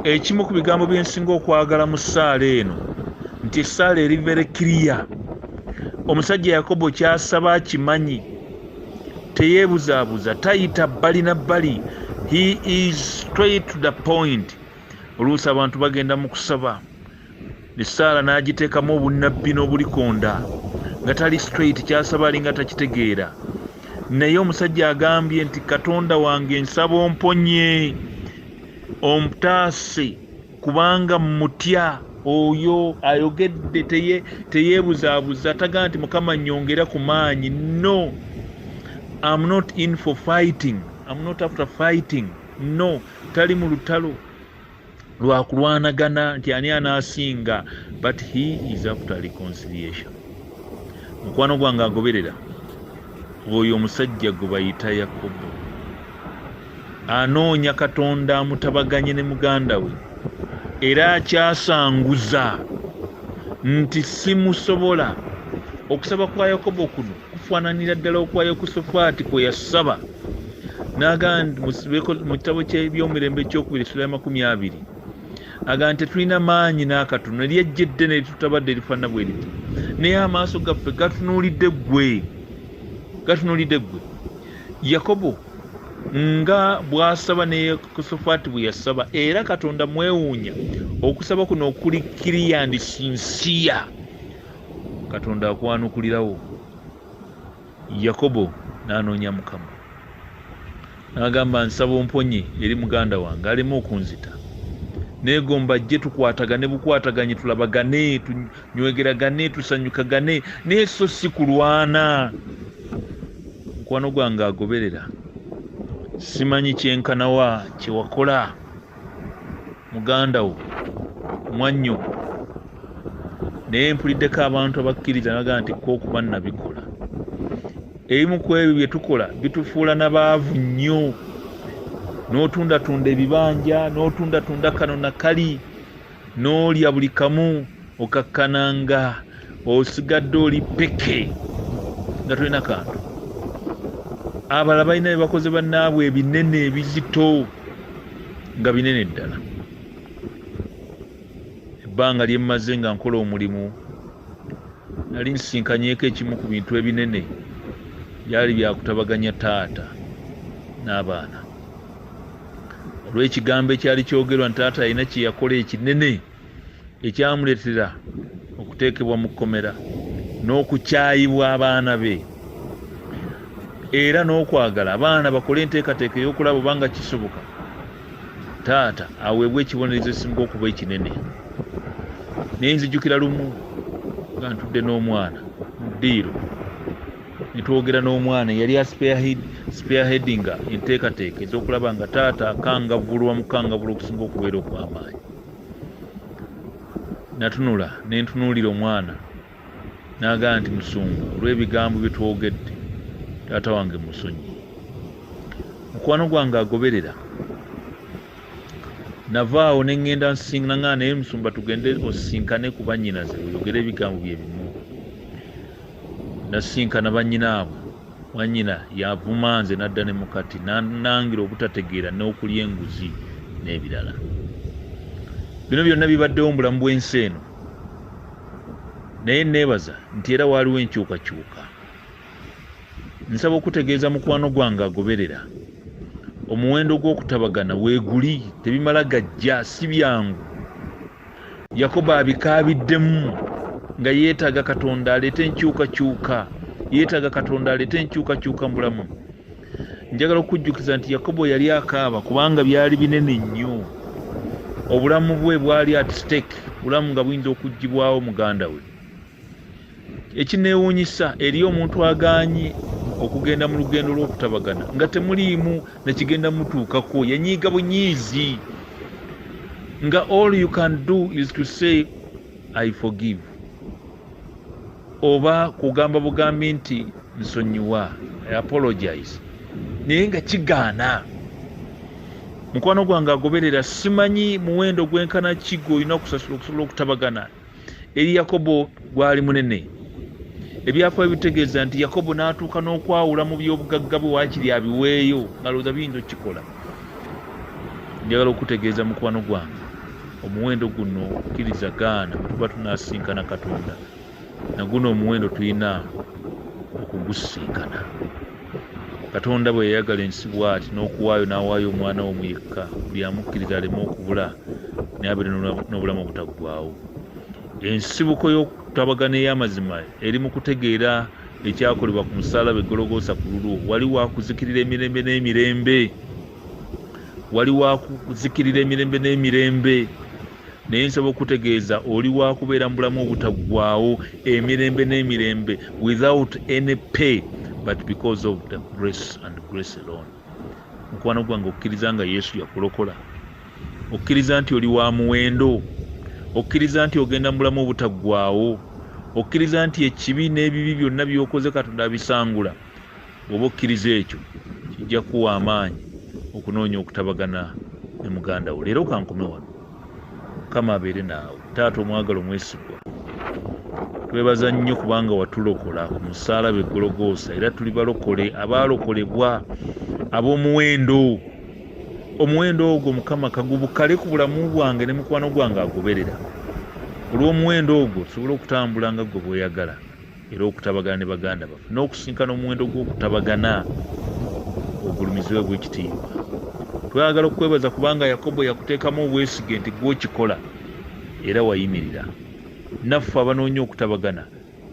Ekimu ku bigambo bye nsinga okwagala mu ssaala eno nti essaala eri very clear. Omusajja Yakobo ky'asaba akimanyi, teyeebuzaabuza, tayita bbali na bbali, he is straight to the point. Oluusi abantu bagenda mu kusaba essaala n'agiteekamu obunnabbi n'obulikonda nga tali straight, ky'asaba alinga takitegeera. Naye omusajja agambye nti Katonda wange nsaba omponye, omutaase, kubanga mmutya. Oyo ayogedde teyeebuzaabuza, tagamba nti Mukama nnyongera ku maanyi. No, I'm not in for fighting, I'm not after fighting. No, tali mu lutalo lwakulwanagana nti ani anaasinga, but he is after reconciliation. Mukwano gwange agoberera, oyo omusajja gwe bayita Yakobo anoonya Katonda amutabaganye ne muganda we, era akyasanguza nti simusobola. Okusaba kwa Yakobo kuno kufaananira ddala okwa Yekosofaati kwe yasaba n'agamba mu kitabo ky'Ebyomirembe ekyokubiri essula ya 20, agamba nti tetulina maanyi n'akatono, eryejja eddene eritutabadde erifaanana bwe riti, naye amaaso gaffe gatunuulidde ggwe, gatunuulidde ggwe. Yakobo nga bw'asaba ne Yekosofaati bwe yasaba, era Katonda mwewuunya okusaba kuno okuli clear and sincere, Katonda akwanukulirawo. Yakobo n'anoonya Mukama n'agamba, nsaba omponye eri muganda wange aleme okunzita, neegomba ajje tukwatagane bukwataganye, tulabagane, tunywegeragane, tusanyukagane, naye so si kulwana. Mukwano gwange agoberera, simanyi kyenkanawa kyewakola muganda wo, mwannyoko, naye mpuliddeko abantu abakkiriza naga nti ko okuba nabikola. Ebimu ku ebyo bye tukola bitufuula nabaavu nnyo, n'otundatunda ebibanja, n'otundatunda kano na kali, n'olya buli kamu, okakkananga osigadde oli peke nga tolina kantu. Abalala balina bye bakoze bannaabwe ebinene ebizito nga binene ddala. Ebbanga lye mmaze nga nkola omulimu, nali nsisinkanyeeko ekimu ku bintu ebinene byali byakutabaganya taata n'abaana olw'ekigambo ekyali kyogerwa nti taata alina kye yakola ekinene ekyamuleetera okuteekebwa mu kkomera n'okukyayibwa abaana be, era n'okwagala abaana bakole enteekateeka ey'okulaba obanga kisoboka taata aweebwe ekibonerezo ekisinga okuba ekinene. Naye nzijukira lumu nga ntudde n'omwana mu ddiiro ne twogera n'omwana eyali spearheadinga enteekateeka ez'okulaba nga taata akangavvulwa mu kukangavvula okusinga okubeera okw'amaanyi. Natunula ne ntunuulira omwana n'agamba nti musumba, olw'ebigambo bye twogedde taata wange musonyiye. Mukwano gwange agoberera, navaawo ne ŋŋenda nsinkana naye, musumba tugende osisinkane ku bannyinaze oyogere ebigambo bye bimu. Nasinkana bannyinaabwe, mwannyina yavuma nze n'adda ne mukati nanangira obutategeera n'okulya enguzi n'ebirala. Bino byonna bibaddewo mu bulamu bw'ensi eno, naye neebaza nti era waaliwo enkyukakyuka. Nsaba okutegeeza mukwano gwange agoberera, omuwendo gw'okutabagana weeguli, tebimala gajja, si byangu. Yakobo abikaabiddemu nga yeetaaga Katonda aleete enkyukakyuka, yeetaaga Katonda aleete enkyukakyuka mu bulamu. Njagala okukujjukiza nti Yakobo yali akaaba kubanga byali binene nnyo. Obulamu bwe bwali at stake, bulamu nga buyinza okuggyibwawo muganda we. Ekineewuunyisa eri omuntu agaanye okugenda mu lugendo lw'okutabagana nga temuliimu nakigenda mutuukako, yanyiiga bunyiizi nga all you can do is to say I forgive, oba kugamba bugambi nti nsonyiwa, I apologize, naye nga kigaana. Mukwano gwange agoberera, simanyi muwendo gwenkana ki gw'olina okusasula okusobola okutabagana. Eri Yakobo gwali munene. Ebyafaayo bitegeeza nti Yakobo n'atuuka n'okwawula mu by'obugagga bwe waakiri abiweeyo ng'alowooza biyinza okukikola. Njagala okutegeeza mukwano gwange, omuwendo guno kkiriza gaana, bwe tuba tunaasinkana Katonda, na guno omuwendo tulina okugusisinkana. Katonda bwe yayagala ensi bw'ati n'okuwaayo n'awaayo omwana we omu yekka, buli amukkiriza aleme okubula naye abeere n'obulamu obutaggwaawo. Ensibuko y'okutabagana ey'amazima eri mu kutegeera ekyakolebwa ku musaalaba e Gologoosa ku lulwo. Wali wakuzikirira emirembe n'emirembe. Wali wakuzikirira emirembe n'emirembe. Naye nsaba okutegeeza oli wakubeera mu bulamu obutaggwaawo emirembe n'emirembe without any pay but because of the grace and grace alone. Mukwano gwange, okkiriza nga Yesu yakulokola? Okkiriza nti oli wa muwendo? Okkiriza nti ogenda mu bulamu obutaggwaawo? Okkiriza nti ekibi n'ebibi byonna by'okoze Katonda abisangula? Bw'oba okkiriza ekyo, kijja kuwa amaanyi okunoonya okutabagana ne muganda wo. Leero kankome wano. Mukama abeere naawe. Taata omwagala omwesigwa, twebaza nnyo kubanga watulokola ku musaalaba e Gologoosa, era tuli balokole abaalokolebwa ab'omuwendo. Omuwendo ogwo Mukama kagubukale ku bulamu bwange ne mukwano gwange agoberera. Olw'omuwendo ogwo tusobole okutambula nga ggwe bw'oyagala, era okutabagana ne baganda baffe n'okusinkana omuwendo gw'okutabagana ogulumizibwe bw'ekitiibwa. Twagala okukwebaza kubanga Yakobo yakuteekamu obwesige nti ggwe okikola era wayimirira. Naffe abanoonya okutabagana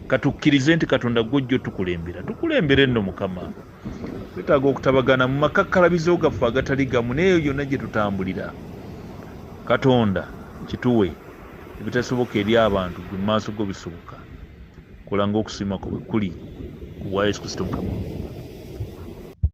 katukkirize nti Katonda ggwe ojja otukulembera. Tukulembere nno Mukama. Twetaaga okutabagana mu makakkalabizo gaffe agatali gamu n'eyo yonna gye tutambulira. Katonda kituwe ebitasoboka eri abantu, ggwe mu maaso go bisoboka. Kola ng'okusiima kwo bwe kuli ku bwa Yesu Kristo Mukama waffe.